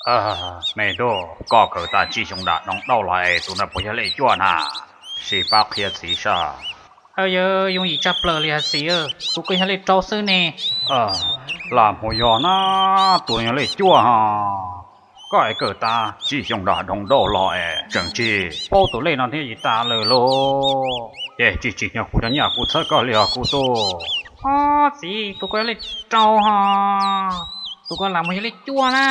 Me tub, koj kawm tas tsib xyoo nram doog dauj los es tus no puas yog lej cuaj na? Sim pab qhia txiv saib. Yoov yim tshaj plaws li os txiv, tus ko yog lej rau xwb ne. Lam mus yog na, tus no yog lej cuaj hos. Koj es kawm tas tsib xyoo nram doog dauj los es tseem tsis paub tus lej no thiab yim tas lawm lauj. Ces tsis tsim nyog kuv cov nyiaj kuv txhawb koj li os kuv tub. Ob txiv, tus ko yog lej rau hos. Tus ko lam mus yog lej cuaj na,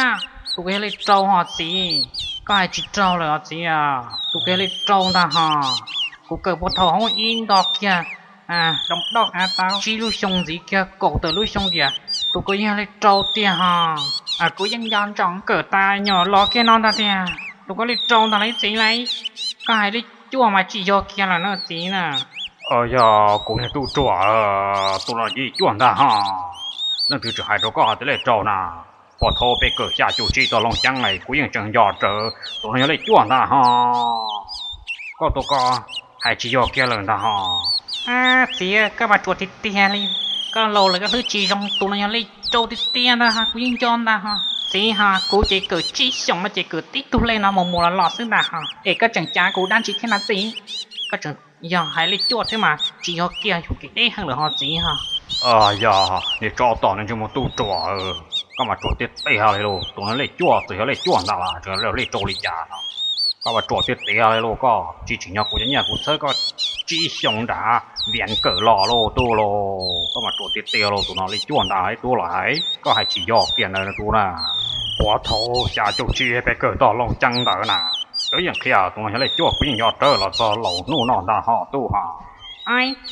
tus ko yog lej rau hos txiv. Koj hais tsis raug lawm os txiv, tus ko yog lej rau ntag hos. Kuv kawm puag thaum hoob ib nto kiag, doog dauj av tau tsib lub xyoo ntxiv kiag kaum tawm lub xyoo tiam, tus ko yog lej rau tiag hos. Kuv yeej nco ntsoov kawm tas nyuam los kiag no ntag tiag, tus ko lej rau ntag lauj txiv lauj. Koj hais lej cuaj mas tsis yog kiag lawm na txiv na. Yog kuv niag tub ruam, tus no yeej cuaj ntag hos. Leej twg tseem hais rau koj hais tias lej rau na? Puag thaum peb kawm xya caum tsib tau Looj Ceeb es kuv yeej tseem nco rawv tus no yog lej cuaj ntag hos. Koj tus ko hais tsis yog kiag lawm ntag hos. Txiv, koj mas ruam tiag tiag li. Koj laus lawm koj hlwb tsis zoo, tus no yog lej rau tiag tiag ntag hos, kuv yeej nco ntag hos. Txiv hos, kuv ces kawm tsib xyoos no ces kawm tib tug lej no mus mus los los xwb ntag hos, es koj tseem cav kuv dab tsi thiab na txiv? Koj tseem yog hais lej cuaj thiab mas tsis yog kiag, yog kev deb heev lawm hos txiv hos. Yog niag tsov tom niag ntsej muag tub ruam, koj mas ruam tiag tiag li lauj, tus no lej cuaj txawm yog lej cuaj ntag los tseem yog lej rau li cas no? Koj mas ruam tiag tiag li lauj, koj tsis tsim nyog kuv cov nyiaj kuv txhawb koj tsib xyoos nram viav kawm los lauj tub lauj, koj mas ruam tiag tiag lauj, tus no lej cuaj ntag ib tub los hais, koj hais tsis yog kiag ntawd tub na. Puag thaum xya caum tsib peb kawm tau Looj Ceeb ntawd na, lawv yeej qhia tus no yog lej cuaj, kuv yeej nco rawv los txog laus hnub no ntag hos tub hos.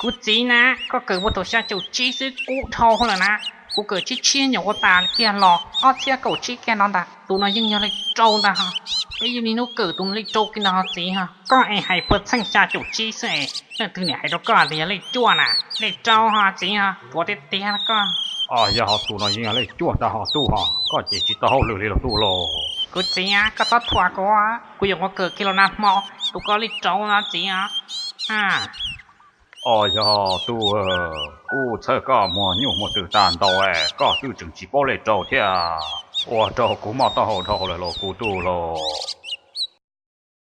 Kuv txiv na, koj kawm puag thaum xya caum tsib xwb kub dhau lawm na, kuv kawm tsib tshiab nyuam qhuav tas kiag los ob txhiab kaum tsib kiag no ntag, tus no yeej yog lej rau ntag hos. Peb yeej niaj hnub kawm tus no lej rau kiag ntag hos txiv hos. Koj es hais puag txheej xya caum tsib xwb es leej twg niam hais rau koj tias yog lej cuaj na? Lej rau hos txiv hos, ruam tiag tiag koj. Yog hos, tus no yeej yog lej cuaj ntag hos tub hos, koj ces tsis tau hauj lwm li los tub lauj. Kuv txiv, koj txhob thuam kuv, kuv yuav ua kawm kiag los nag hmo, tus ko lej rau no txiv. Yog tub, kuv txhawb koj muag nyuj muag twm tag ntau es koj twb tseem tsis paub lej rau thiab. Ua rau kuv mob taub hau dhau lawm los kuv tub lauj.